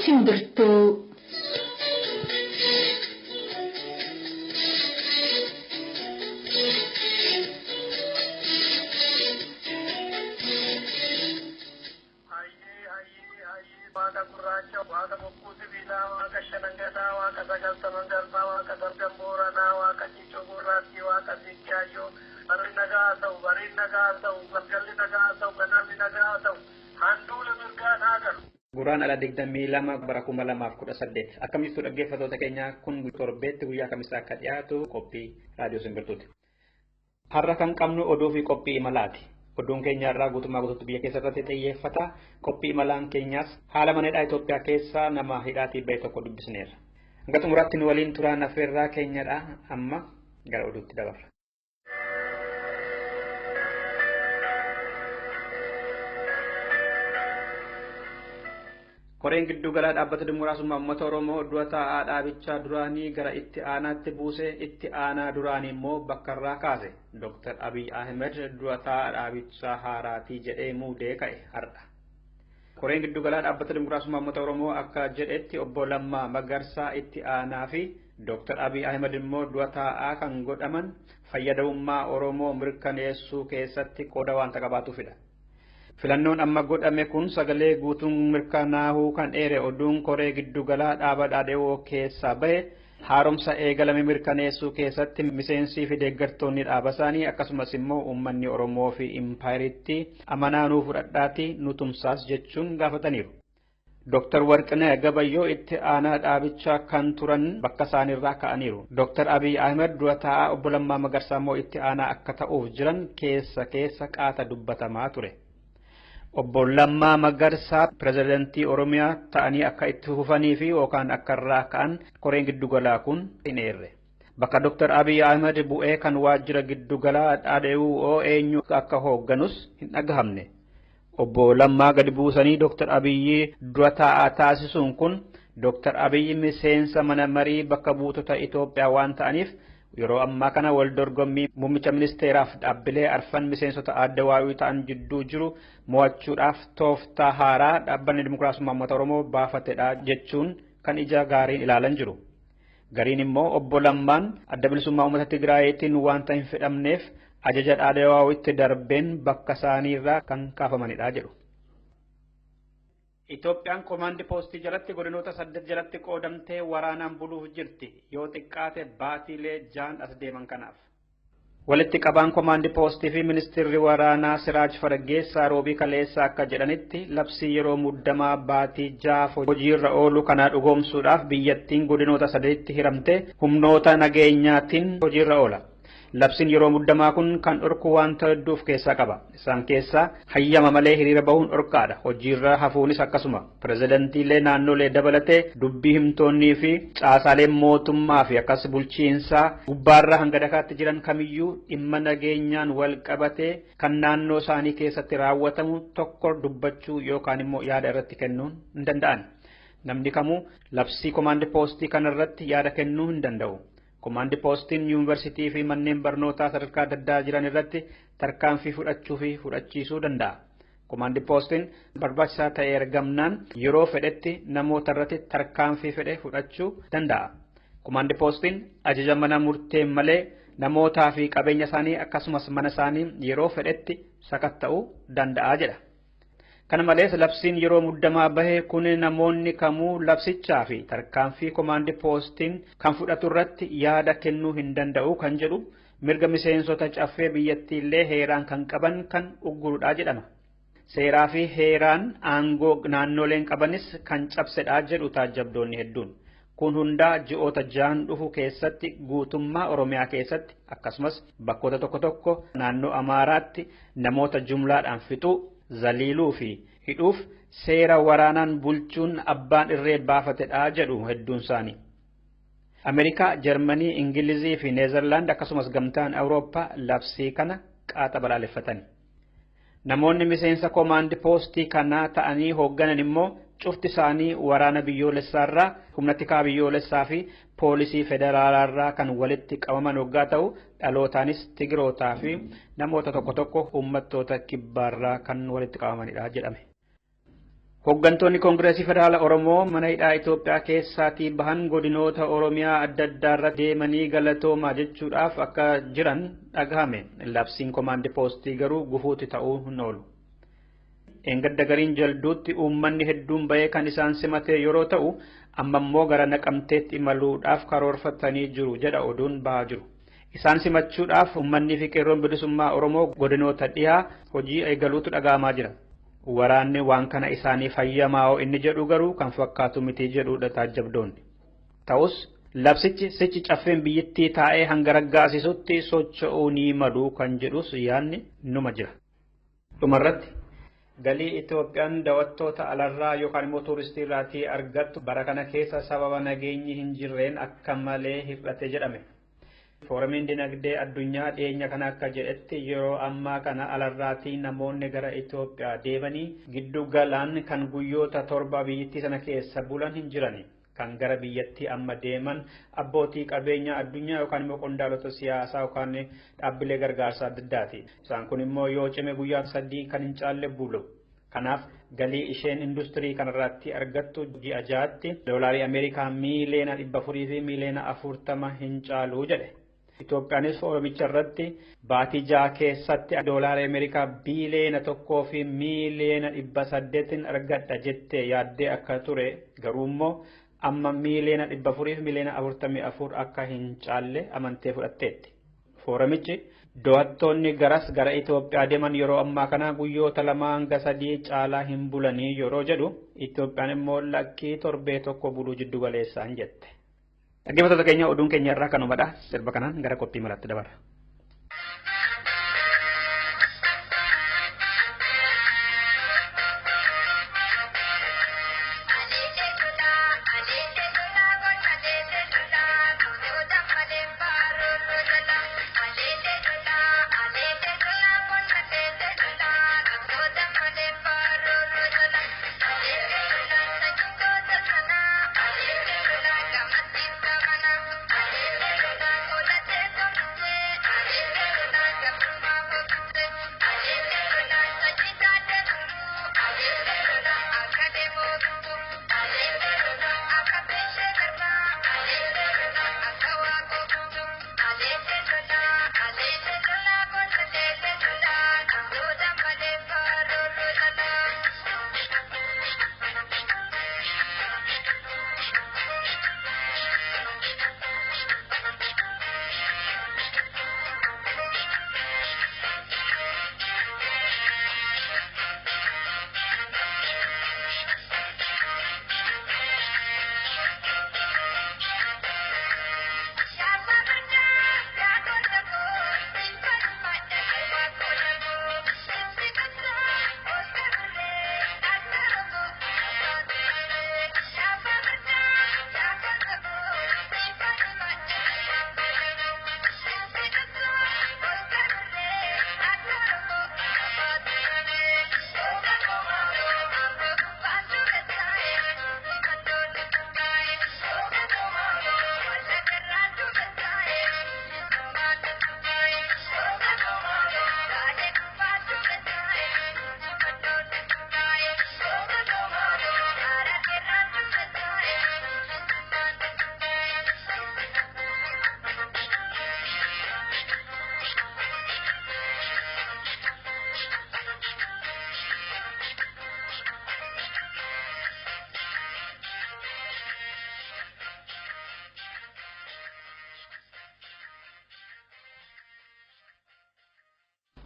Simbirtuu. Waaqa gurraacha, waaqa bokkuu sibiilaa, waaqa shanan gadaa, waaqa sagaltaman garbaa, waaqa sargan booranaa, waaqa ciicoo gurraattii, waaqa siiqqaayyoo. Barri nagaa haa ta'u, bariin nagaa haa ta'u, galgalli nagaa haa ta'u, ganamni nagaa haa ta'u, handuula mirgaan haa galu. Guraandhala 22 bara 2018 akkam jirtu dhaggeeffattoota keenya? Kun torbeetti guyyaa kamisaa akka dhiyaatu qophii Raadiyoo Simbirtuuti. Har'a kan qabnu oduu fi qophii imalaati. Oduun keenya irraa guutummaa guutuutti biyya keessa irratti xiyyeeffata. Qophii imalaan keenyaas haala mana hidhaa Itoophiyaa keessaa nama hidhaatii bahe tokko dubbisneerra. Hanga xumuraatti nu waliin turaan affeerraa keenyadha. Amma gara oduutti dabarra. Koreen gidduugalaa Dhaabbata Dimokiraasummaa Uummata Oromoo dura taa'aa dhaabichaa duraanii gara itti aanaatti buuse, itti aanaa duraanii immoo bakka irraa kaase. Dr. Abiy Ahmed dura taa'aa dhaabichaa haaraatii jedhee muudee ka'e har'a. Koreen gidduugalaa Dhaabbata Dimokiraasummaa Uummata Oromoo akka jedhetti obbo Lammaa Magarsaa itti aanaa fi Dr. Abiy Ahmed immoo dura taa'aa kan godhaman fayyadamummaa Oromoo mirkaneessuu keessatti qooda waanta qabaatuufidha. Filannoon amma godhame kun sagalee guutuun mirkanaa'uu kan eere oduun koree gidduugalaa dhaaba dhaadheewoo keessaa bahe, haaromsa eegalame mirkaneessuu keessatti miseensii fi deeggartoonni dhaaba isaanii akkasumas immoo uummanni Oromoo fi impaayiritti amanaanuu fudhadhaati nu tumsaas jechuun gaafataniiru. Dr. Warqinee Gabayyoo itti aanaa dhaabichaa kan turan bakka isaaniirraa ka'aniiru. Dr. Abiy Ahmed dura taa'aa, obbo Lammaa Magarsaa immoo itti aanaa akka ta'uuf jiran keessa keessa qaata dubbatamaa ture. Obbo Lammaa Magarsaa pirezidantii Oromiyaa ta'anii akka itti fufanii fi yookaan akka irraa ka'an koreen giddugalaa kun hin eerre. Bakka Dr. Abiy Ahmed bu'ee kan waajjira giddugalaa dhaadhe'uu eenyu akka hoogganus hin dhagahamne. Obbo Lammaa gadi buusanii Dr. Abiyyi dura taa'aa taasisuun kun Dr. Abiyyi miseensa mana marii bakka buutota Itoophiyaa waan ta'aniif yeroo ammaa kana wal dorgommii muummicha ministeeraaf dhaabbilee arfan miseensota adda waa'ii ta'an jidduu jiru mo'achuudhaaf tooftaa haaraa Dhaabbanni Dimokiraasummaa Uummata Oromoo baafatedha jechuun kan ija gaariin ilaalan jiru. Gariin immoo obbo Lammaan Adda Bilisummaa Uummata Tigraayitiin waanta hin fedhamneef ajaja dhaadhewaawitti darbeen bakka isaaniirraa kan kaafamanidha jedhu. Itoophiyaan koomaandi poostii jalatti godinoota 8 jalatti qoodamtee waraanaan buluuf jirti, yoo xiqqaate baatiilee 6n as deeman kanaaf. Walitti qabaan koomaandi poostii fi ministeerri waraanaa Siraaj Fargeessaa roobii kaleessaa akka jedhanitti, labsii yeroo muddamaa baatii 6f hojiirra oolu kana dhugoomsuudhaaf biyyattiin godinoota sadeetti hiramte humnoota nageenyaatiin hojiirra oola. Labsiin yeroo muddamaa kun kan dhorku wanta hedduu of keessaa qaba. Isaan keessaa hayyama malee hiriira bahuun dhorkaadha. Hojiirra hafuunis akkasuma. Pirezidantiilee naannolee dabalatee dubbii himtoonnii fi caasaaleen mootummaa fi akkas bulchiinsaa gubbaarraa hanga dakaatti jiran kamiyyuu dhimma nageenyaan wal qabatee kan naannoo isaanii keessatti raawwatamu tokko dubbachuu yookaan immoo yaada irratti kennuun hin danda'an. Namni kamuu labsii komaandi poostii kanarratti yaada kennuu hin danda'u. Komaandi poostiin yuunivarsiitii fi manneen barnootaa sadarkaa adda addaa jiran irratti tarkaanfii fudhachuu fi fudhachiisuu danda'a. Komaandi poostiin barbaachisaa ta'e argamnaan yeroo fedhetti namoota irratti tarkaanfii fedhe fudhachuu danda'a. Komaandi poostiin ajaja mana murtee malee namootaa fi qabeenya isaanii akkasumas mana isaanii yeroo fedhetti sakatta'uu danda'a jedha. Kana malees labsiin yeroo muddamaa bahe kun namoonni kamuu labsichaa fi tarkaanfii komaandi poostiin kan fudhatu irratti yaada kennuu hin danda'u kan jedhu mirga miseensota caffee biyyattiillee heeraan kan qaban kan uggurudha jedhama. Seeraa fi heeraan aangoo naannoleen qabanis kan cabsedha jedhu taajjabdoonni hedduun. Kun hundaa ji'oota 6n dhufu keessatti guutummaa Oromiyaa keessatti akkasumas bakkoota tokko tokko naannoo Amaaraatti namoota jumlaadhaan fixuu, zaliiluu fi hidhuuf seera waraanaan bulchuun abbaan irree baafatedha jedhu hedduun isaanii. Ameerikaa, Jarmanii, Ingilizii fi Neezerlaand akkasumas gamtaan Awurooppaa labsii kana qaaxa balaaleffatan. Namoonni miseensa koomaandi poostii kanaa ta'anii hoogganan immoo cufti isaanii waraana biyyoolessaarraa, humna tikaa biyyoolessaa fi poolisii federaalaarraa kan walitti qabaman hoggaa ta'u, dhalootaanis Tigrootaa fi namoota tokko tokko uummattoota kibbaarraa kan walitti qabamanidha jedhame. Hooggantoonni Koongireesii Federaala Oromoo mana hidhaa Itoophiyaa keessaatii bahan godinoota Oromiyaa adda addaarra deemanii galatoomaa jechuudhaaf akka jiran dhagahame. Labsiin komaandi poostii garuu gufuutti ta'uu hin oolu. Eengadda gariin jalduutti uummanni hedduun bahee kan isaan simate yeroo ta'u, amma immoo gara Naqamteetti imaluudhaaf karoorfatanii jiru jedha oduun bahaa jiru. Isaan simachuudhaaf uummanni fi qeerroon bilisummaa Oromoo godinoota dhiyaa hojii eegaluutu dhaga'amaa jira. Waraanni waan kana isaaniif hayyamaa'oo inni jedhu garuu kan fakkaatu miti jedhudha taajjabdoonni. Ta'us labsichi sichi caffeen biyyattii taa'ee hanga raggaasisutti socho'uu ni malu kan jedhus yaadni numa jira. Dhumarratti galii Itoophiyaan daawwattoota alarraa yookaan immoo tuuristii irraatii argattu bara kana keessa sababa nageenyi hin jirreen akka malee hir'ate jedhame. Fooramiin dinagdee addunyaa dhiyeenya kana akka jedhetti yeroo ammaa kana alarraatii namoonni gara Itoophiyaa deemanii giddu galaan kan guyyoota 7 biyyattii sana keessa bulan hin jirani. Kan gara biyyattii amma deeman abbootii qabeenyaa addunyaa yookaan immoo qondaalota siyaasaa yookaan dhaabbilee gargaarsaa adda addaati. Isaan kun immoo yoo cime guyyaa 3 kan hin caalle bulu. Kanaaf galii isheen industirii kanarratti argattu ji'a 6tti doolaarii Ameerikaa miiliyoona 400 fi miiliyoona 40 hin caalu jedhe. Itoophiyaanis fooramicha irratti baatii 6 keessatti doolaarii Ameerikaa biiliyoona 1 fi miiliyoona 800 argadha jettee yaaddee akka ture garuu immoo amma miiliyoona 400 fi miiliyoona 44 akka hin caalle amantee fudhatteetti. Fooramichi daawwattoonni garas gara Itoophiyaa deeman yeroo ammaa kana guyyoota 2 hanga 3 caalaa hin bulanii yeroo jedhu Itoophiyaan immoo lakkii torbee 1 buluu jiddu galeessaan jette. Dhaggeeffattoota keenya oduun keenya irraa kanumadha. Sirba kanaan gara qophii maraatti dabarra.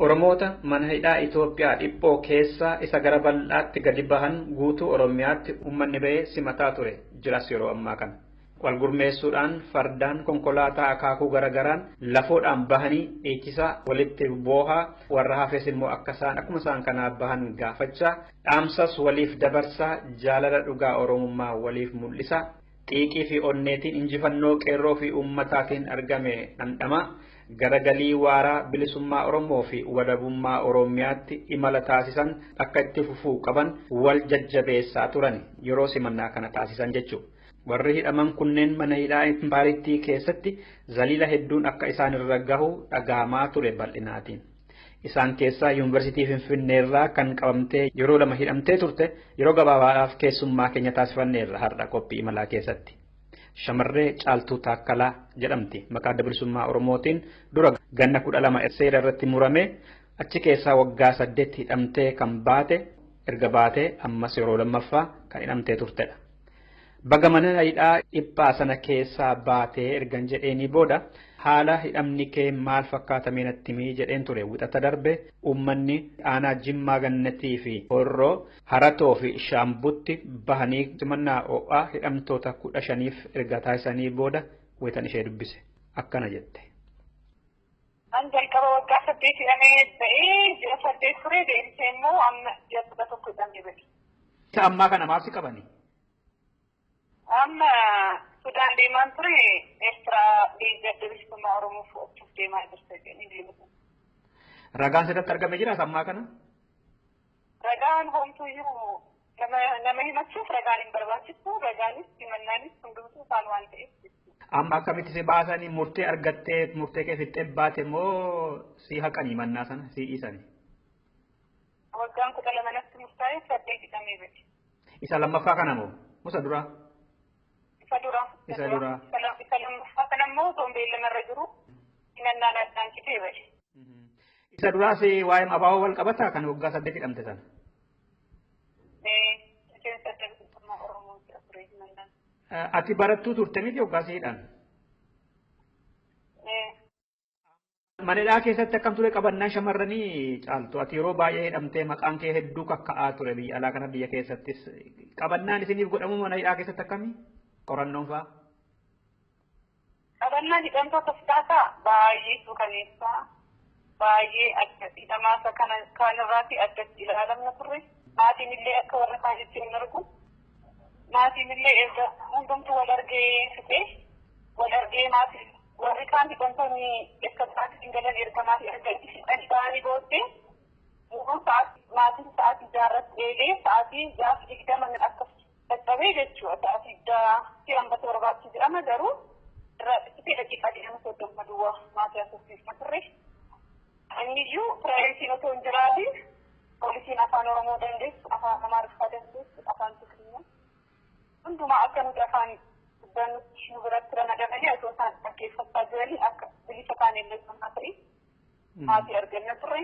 Oromoota mana hidhaa Itoophiyaa dhiphoo keessaa isa gara bal'aatti gadi bahan guutuu Oromiyaatti uummanni bahee simataa ture jiras yeroo ammaa kana. Wal gurmeessuudhaan fardaan konkolaataa akaakuu garagaraan lafoodhaan bahanii dhiichisaa walitti boohaa warra hafes immoo akka isaan akkuma isaan kanaa bahan gaafachaa dhaamsas waliif dabarsaa jaalala dhugaa Oromummaa waliif mul'isaa xiiqii fi onneetiin injifannoo qeerroo fi uummataatiin argame dhandhamaa garagalii waaraa bilisummaa Oromoo fi walabummaa Oromiyaatti imala taasisan akka itti fufuu qaban wal jajjabeessaa turan yeroo simannaa kana taasisan jechuudha. Warri hidhaman kunneen mana hidhaa impaaritti keessatti zaliila hedduun akka isaan irra gahu dhagahamaa ture bal'inaatiin. Isaan keessaa Yuunivarsiitii Finfinneerraa kan qabamtee yeroo lama hidhamtee turte yeroo gabaabaadhaaf keessummaa keenya taasifanneerra har'a qophii imalaa keessatti. Shamarree Caaltuu Taakkalaa jedhamti. Maqaa Adda Bilisummaa Oromootiin dura ganna 12 seera irratti murame achi keessaa waggaa 8 hidhamtee kan baate erga baatee ammas yeroo lammaffaa kan hidhamtee turtedha. Baga mana hidhaa dhiphaa sana keessaa baatee ergan jedheenii booda haala hidhamni kee maal fakkaatamee natti himi jedheen ture. Wixata darbe uummanni aanaa Jimmaa Gannatii fi Horroo, Haratoo fi Shaambutti bahanii simannaa ho'aa hidhamtoota 15f erga taasisanii booda weetan ishee dubbise. Akkana jette. An jalqaba waggaa 8 hidhamee ba'ee ji'a 8 ture, deebisee immoo amma ji'a 11 hidhamee ba'e. Isa ammaa kana maaf si qabani? Amma Sudaan deemaan ture, Eertiraa leenjii Adda Bilisummaa Oromoo fudhachuuf deemaa jirta jedhanii deebisan. Ragaan sirratti argame jira ammaa kana? Ragaan homtuuyyuu nama himachuuf ragaan hin barbaachisu, ragaanis himannaanis hundumtuu isaan waan ta'eef jechuudha. Amma akkamitti si baasanii? Murtee argattee murtee kee fixxee baate moo si haqanii mannaa sana si dhiisanii? Waggaan 12 natti murtaa'e, 8 hidhamee ba'e. Isa lammaffaa kana moo? Musa duraa? Isa dura. Isa dura. Isa lammaffaa kana immoo osoo beellamarra jiru himannaan addaan citee ba'e. Isa duraas waa'ee abaaboo wal qabataa kan waggaa 8 hidhamte sana? Miseensa Adda Bilisummaa Oromoo jira ture himannaan. Ati barattuu turte miti waggaa si hidhan? Mana hidhaa keessatti akkam ture qabannaan shamarranii, Caaltu? Ati yeroo baay'ee hidhamtee maqaan kee hedduu kakka'aa ture biyya alaa kana, biyya keessattis. Qabannaan isiniif godhamu mana hidhaa keessatti akkamii? Qorannoon fa'aa? Qabannaan hidhamtoota fudhaataa baay'ee suukaneessaa, baay'ee adda hidhamaasa kana kaanirraati addatti ilaalamna turre. Maatiin illee akka warra kaanitti hin argu. Maatiin illee erga hundumtuu wal argee fixee wal argee maatiin warri kaan hidhamtoonni akka maatiin galan erga maatii arganii fixanii ba'anii booddee yeroo sa'aatii maatiin sa'aatii jaarratti eegee sa'aatii 6:20 akka caccabee jechuudha. Sa'aatii 6 fi hamba 7tti jedhama, garuu irraa dhiqitee daqiiqaa 20 30 duwwaa maatii haasofsiisna turre. Inni iyyuu privacyn otoo hin jiraatin poolisiin afaan Oromoo dandeessu, afaan Amaariffaa dandeessu, afaan Tigirinya hundumaa akka nuti afaan dubbannutti nu biratti ramadamanii otoo isaan dhaggeeffachaa jiranii akka bilisa taane illee sun haa ta'e maatii arganna turre.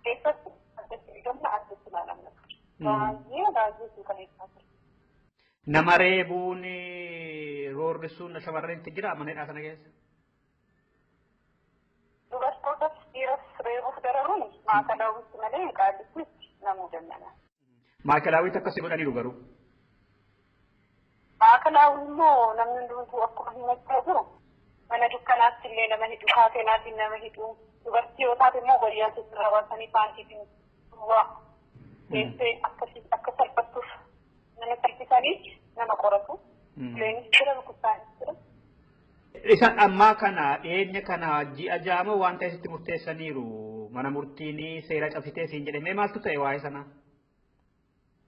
Keessatti addatti hidhamna, addatti ilaalamna ture. Baay'ee baay'ee suukaneessaa ture. Nama reebuun, roorrisuun shamarranitti jira mana hidhaa sana keessa? Dubartootas dhiiras reebuuf dararuun maakalaawwitti malee qaallittitti namuu danda'a. Maakalaawwitti akkasii godhaniiru garuu. Maakalaawwi immoo namni hundumtuu akkuma himachaa jiru mana dukkanaatti illee nama hidhu, kaateenaatiin nama hidhu, dubartii yoo taate immoo wayyaa sirraa baasanii paantiitiin duwwaa teessee akkasii akka salphattuuf nama salphisanii nama qoratu. Leenis jira, rukuttaanis jira. Isa ammaa kana dhiyeenya kana ji'a ja'ama waan ta'e sitti murteessaniiru. Mana murtiin seera cabsitee siin jedhame, maaltu ta'e waa'ee sanaa?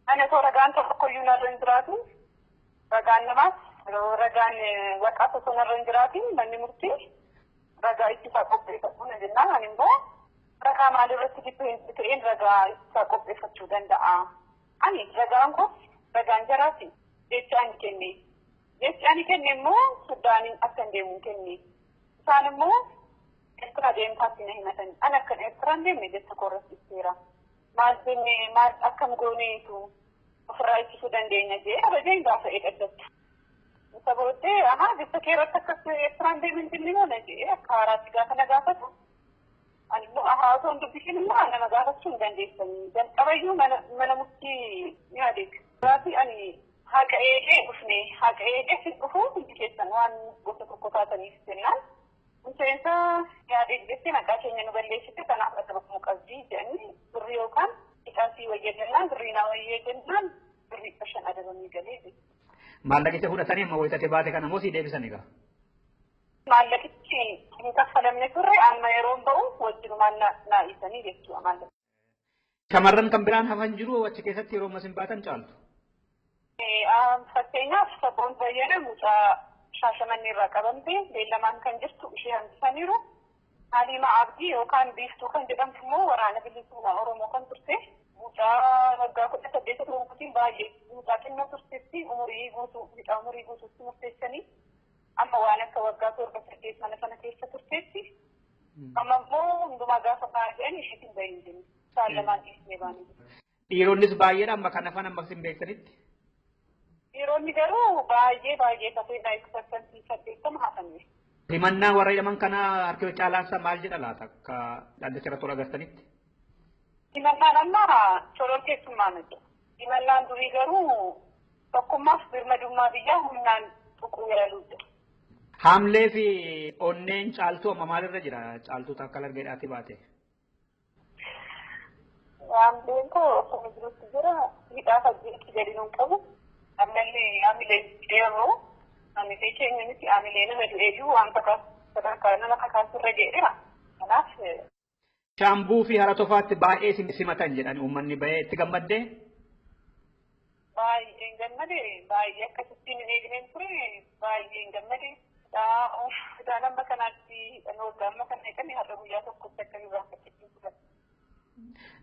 Ani osoo ragaan tokkoyyuu narra hin jiraatin, ragaan namaas ragaan waraqaas osoo narra hin jiraatin, manni murtii ragaa ittisaa qopheeffadhu na jennaan, ani immoo ragaa maalirratti depend ta'een ragaa ittisaa qopheeffachuu danda'a? Ani ragaan koo ragaan jaraati jecha ani kenne. Jechi ani kenne immoo Sudaaniin akka hin deemu kenne. Isaan immoo Eertiraa deemtaatti na himatan. Ani akkan Eertiraa hin deemne jecha koorratti ibseera. Maal jennee, maal akkam gooneetu ofirraa ittisuu dandeenya jee abajeen gaafa eegaddatti. Isa booddee ahaa, jecha kee irratti akkas Eertiraa hin deemin jennee moo na jee akka haaraatti gaafa na gaafatu. Ani immoo ahaa, osoo hin dubbisin immoo nama gaafachuu hin dandeessanii. Jalqabayyuu mana murtii ni adeega. Gaafi ani haqa eegee dhufne, haqa eegee si dhufu hundi keessan waan gosa tokko taataniif jennaan. Miseensa yaadee jettee maqaa keenya nu balleessite, kanaaf adabamuu qabdi jedhanii birrii yookaan hidhaasii wayya jennaan, birrii naa wayyee jennaan, birrii 500 adabamee galee jechuudha. Maallaqicha fudhatanii amma wayitatee baate kana moo sii deebisan egaa? Maallaqichi hin kaffalamne turre, amma yeroon ba'u wajjinumaan naa dhiisanii jechuudha maallaqa. Shamarran kan biraan hafan jiru achi keessatti yeroo ammas hin baatan, Caaltu? Fakkeenyaaf Sabboon Bayyana mucaa Shaashamannee irraa qabamte beellamaan kan jirtu ishee hambisaniiru. Haliima Abdii yookaan Biiftuu kan jedhamtu immoo waraana bilisummaa Oromoo kan turte mucaa waggaa 18 Oromootiin baay'ee mucaa xinnoo turtetti umurii guutuu hidhaa umurii guutuutti murteessanii amma waan akka waggaa 7 8 mana sana keessa turteetti. Amma immoo hundumaa gaafa baay'een isheetiin bahin jennu. Isaan lamaan dhiisnee baanee jiru. Dhiironnis baay'eedha amma kan hafan amma isin beektanitti. Dhiironni garuu baay'ee baay'ee safeedha 80% hafanii. Himannaa warra hidhaman kana harki caalaansaa maal jedha laata akka dhaddacha irratti ol agartanitti? Himannaan amma shororkeessummaa miti. Himannaan durii garuu tokkummaaf birmadummaa biyyaa humnaan tuquu yaaluu jira. Haamlee fi onneen Caaltuu amma maalirra jira? Caaltuu takka largeedhaatti baate. Haamleen koo akkuma jirutti jira. Hidhaa faggeetti gadi nuun qabu. Ammallee haamilee qeerroo haamilee keenya miti haamilee nama du'eeyyuu waan sadarkaa nama kakaasurra jedheera. Kanaaf. Shaambuu fi hara tofaatti baay'ee simatan jedhan uummanni bahee itti gammaddee. Baay'een gammade, baay'ee akkasittiin hin eegneen ture, baay'een gammade. Hidhaan amma kanaatti hidhan waggaa amma kana hidhame har'a guyyaa tokkotti akka nurraa fakkeessin turan.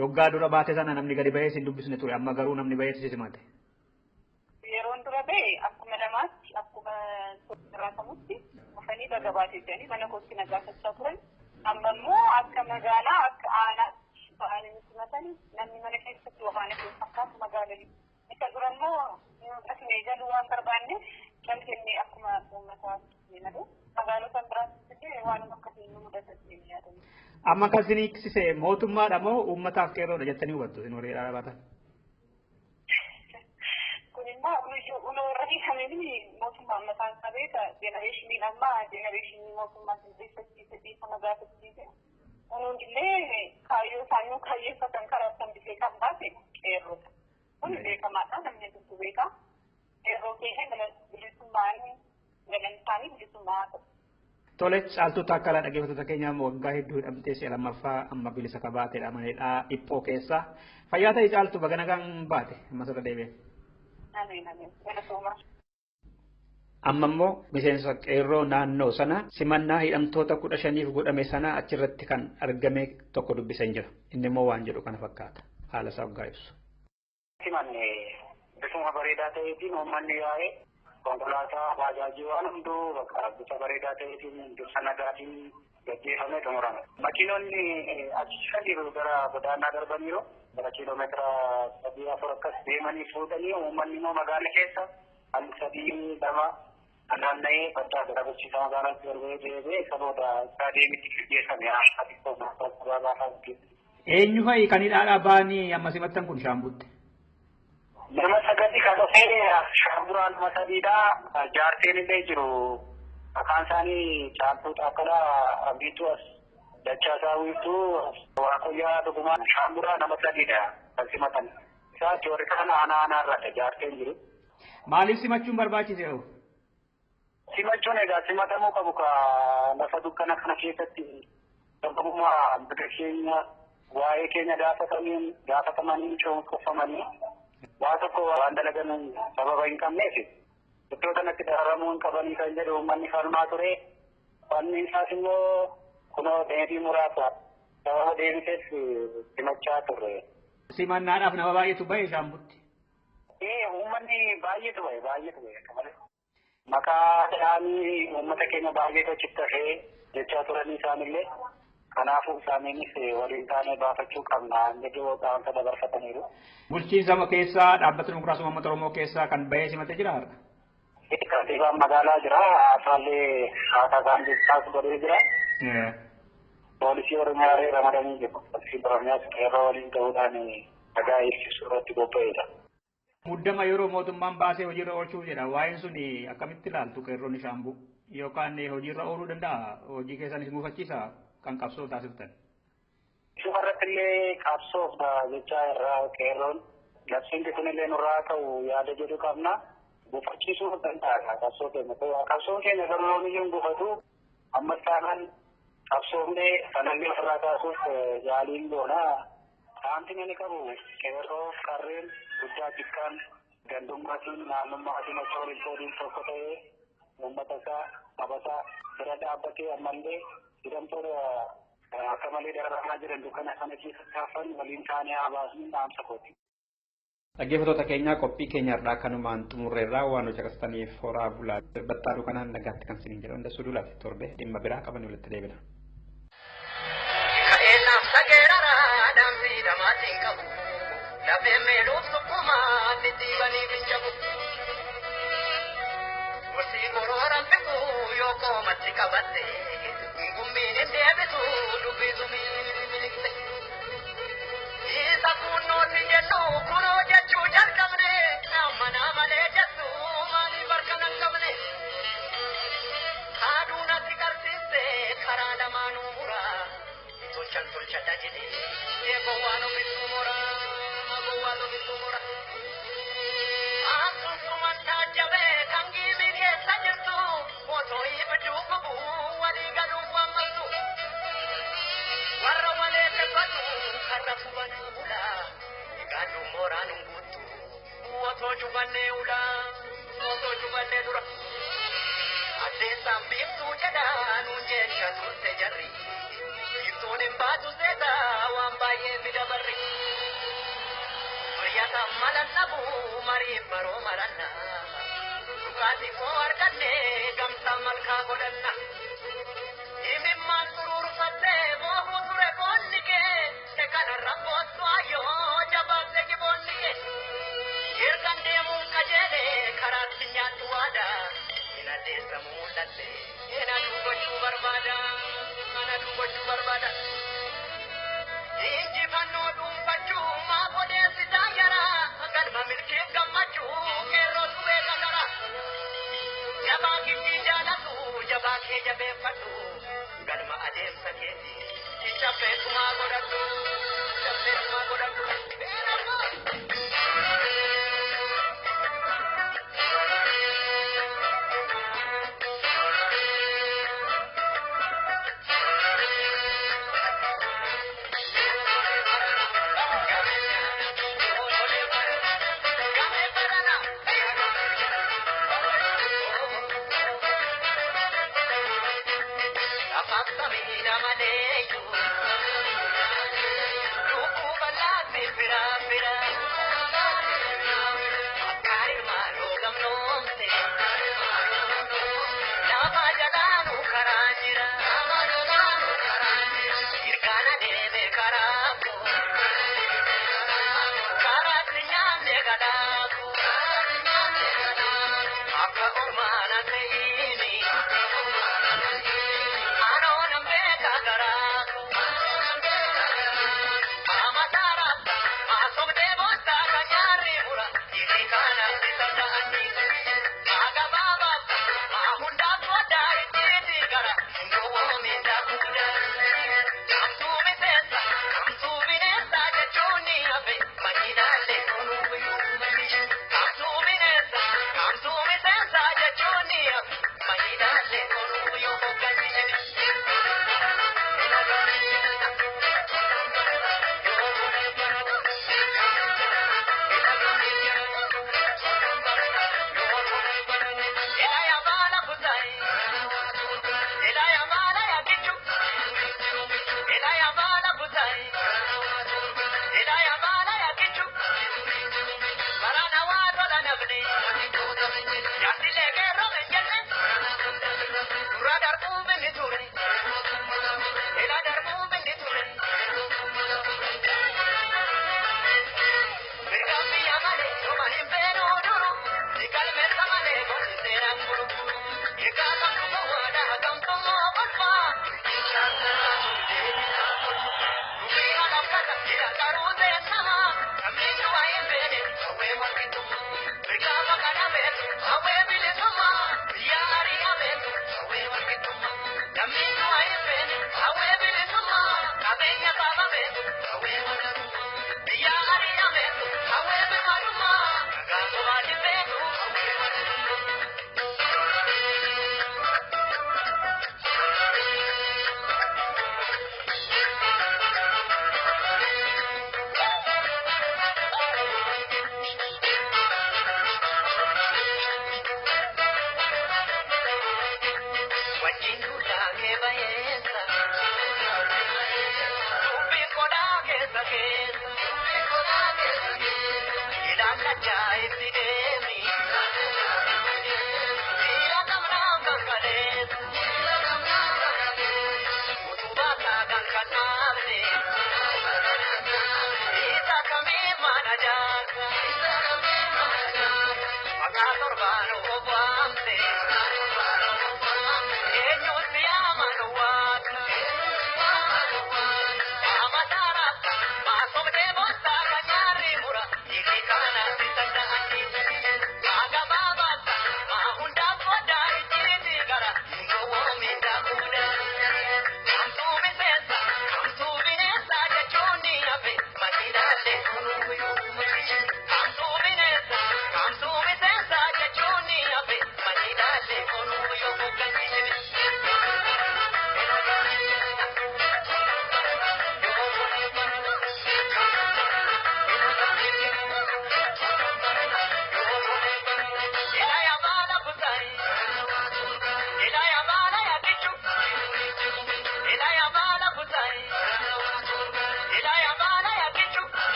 Yoggaa dura baate sana namni gadi bahee sin dubbisne ture, amma garuu namni bahee si simate. Yeroon dura bahe akkuma namaatti akkuma jiraatamutti dhufanii baga baatee jedhanii mana kootti na gaafachaa turan. Amma immoo akka magaalaa akka aanaatti ba'anii nu simatan, namni mana keessatti waan hafe fakkaatu magaalaa. Isa dura immoo nu dhufnee galuu waan barbaanneef calqennee akkuma uummataatti malee magaalota biraatti illee waanuma akkasii nu mudata jedhanii yaadamu. Amma kan isin hiiksise mootummaadha moo uummataaf qeerroodha jettanii hubattu isin warri hidhaa baatan? Kun immoo uloo irra hiikameen mootummaan mataan isaa beeka. Jenereeshiniin ammaa jenereeshinii mootummaa sirreeffachiise dhiifama gaafachiise. Kunuun illee kaayyoo isaanii kaayyeeffatan karaa hambisee kan baase qeerroodha. Kun beekamaadha, namni hunduu beeka. Qeerroo keenya bilisummaan galan isaanii bilisummaa haa ta'u. Tole, Caaltuu Taakkalaa, dhaggeeffattoota keenya waggaa hedduu hidhamtee si'a lammaffaa amma bilisa ka baateedha maneedha dhiphoo keessa. Fayyaa ta'e Caaltuu, baga nagaan baate amma sirra deebi'e. Ameen ameen. Galatooma. Amma immoo miseensa qeerroo naannoo sana simannaa hidhamtoota 15f godhame sana achirratti kan argame tokko dubbisan jira. Inni immoo waan jedhu kana fakkaata. Haala isaa waggaa ibsu. Simanne bifuma bareedaa ta'eetiin uummanni yaa'ee konkolaataa baajaajii waan hunduu bakka bifa bareedaa ta'eetiin dursa nagaatiin gaggeeffamee xumurame. Makiinonni achi jiru gara godaannaa darbaniiru gara kiiloomeetira 3 4 akkas deemanii fuudhanii uummanni immoo magaala keessa al 3 2 naanna'ee baddaa gara bulchiinsa magaalaatti darbee deebi'ee isa booda istaadiyeemitti gaggeeffame. Eenyu fa'i kan hidhaadhaa ba'anii amma simattan kun Shaambuutti? Nama sagali kan dhufee Shaamburaan nama sadiidha. Jaarteen illee jiru. Maqaan isaanii Caaltuu Taakkalaa, Abdiituu as Dachaasaa Wiirtuu, Waaqoyyaa Dhugumaa. Shaamburaa nama sadiidha kan simatan. Isaa warri kaan aanaa aanaarraadha jaarteen jiru. Maaliif simachuun barbaachise hoo? Simachuun egaa simatamuu qabu ka lafa dukkana kana keessatti sababummaa mirga keenya waa'ee keenya gaafatamanii cunqurfamanii waa tokko waan dalagan sababa hin qabneef iddoo kanatti dararamuu hin qabanii kan jedhu uummanni falmaa ture. Falmi isaas immoo kunoo deebii muraasa sababa deebiseef simachaa turre. Simannaadhaaf nama baay'eetu bahe Shaambutti. Ee, uummanni baay'eetu bahe, baay'eetu bahe akka malee. Maqaa dhaanii uummata keenya baay'eetu achitti hafee jechaa turanii isaanillee. Kanaafuu isaaniinis waliin taanee baafachuu qabna jedhu dhaamsa dabarfataniiru. Bulchiinsa keessaa dhaabbata Dimokiraasummaa Uummata Oromoo keessaa kan bahee simatee jira har'a? Kantiibaan magaalaa jira. Haasaallee haasaa isaanii taasisu godhee jira. Poolisii Oromiyaa ramadanii jiru. Poolisiin Oromiyaas qeerroo waliin ta'uudhaan nagaa eegsisuu irratti bobba'eedha. Muddama yeroo mootummaan baasee hojiirra oolchuuf jedha. Waa'een sun akkamitti ilaaltu qeerroonni Shaambuu? Yookaan hojiirra ooluu danda'a? Hojii keessanis mufachiisa kan qabsoo taasiftan? Isuma irratti illee qabsoof jechaa irraa qeerroon labsiin kun illee nurraa ta'u yaada jedhu qabna. Gufachiisuu danda'a qabsoo keenya. Qabsoon keenya garuu yoomiyyuu hin gufatu. Ammas taanaan qabsoofnee sanallee ofirraa kaasuuf yaaliin goona. Dhaamsi inni qabu qeerroo qarreen guddaa xiqqaan gandummaatiin naannummaatiin osoo waliin qoodiin tokko ta'ee uummata isaa saba isaa bira dhaabbatee ammallee hidhamtoota akka malee dararamaa jiran dukkana sana keessatti hafan waliin taanee haa baasnu dhaamsa kooti. Dhaggeeffattoota keenyaa qophii keenya irraa kanumaan xumurreerraa waan nu caqasaniif horaa bulaa battaadhu kanaan nagaatti kan isiniin jedhu Hundessuu Duulaati torbe dhimma biraa qaban walitti deebina. Ka'eennaaf sageeraraa dhaamsi dhamaatiin qabu. Lafeen meeluuf tokkummaa dhidhiibaniif hin jabu. Gosi gorooran biquu yoo qoomatti qabatte gummiin hin deebitu dubbitu miliqxe. Isa kunnooti jennu kunoo jechuu jalqabne mana malee jettu maaliif harka nan qabne. Haaduu natti qarsiiste karaa lamaanuu muraa tolchan tolchadha jedhee eegoo waan ofittuu moraa gowwaan ofittuu moraa. Akkasumas taajjabee kan giimii keessa jirtu otoo ibidduu gubu walii galuuf waan maltu. Warra walee teffatu karra fubanaa bulaa gaadhu mooraan hin guuttu otoo cufannee ulaa otoo cufannee dura. Addeessaan biiftuu jedhaa nuun jecha turte jarri. Biiftuun hin baatu seetaa waan baay'ee fida barri. Mariyataan malan dhabu mariin baroo maranna. Dhugaatii koo arganne gamtaa malkaa godhanna. Himimmaan xuruurfattee boohuu ture boonni kee kanarra boottu ayyoo jabaate jiboonni kee. Ergan deemuun qajeele karaatti nyaattu waada. Hin addeessa mul'atte hin aduu gochuu barbaada. Ana dubbachuu barbaada. Injifannoo dhuunfachuu maaf odeessitaa jara galma milkiif gammachuu qeerrootu beeka gara. Jabaa kichii jaalatu jabaa kee jabeeffadhu galma adeemsa keeti caffeessumaa godhadhu caffeessumaa godhadhu. Mira, mira.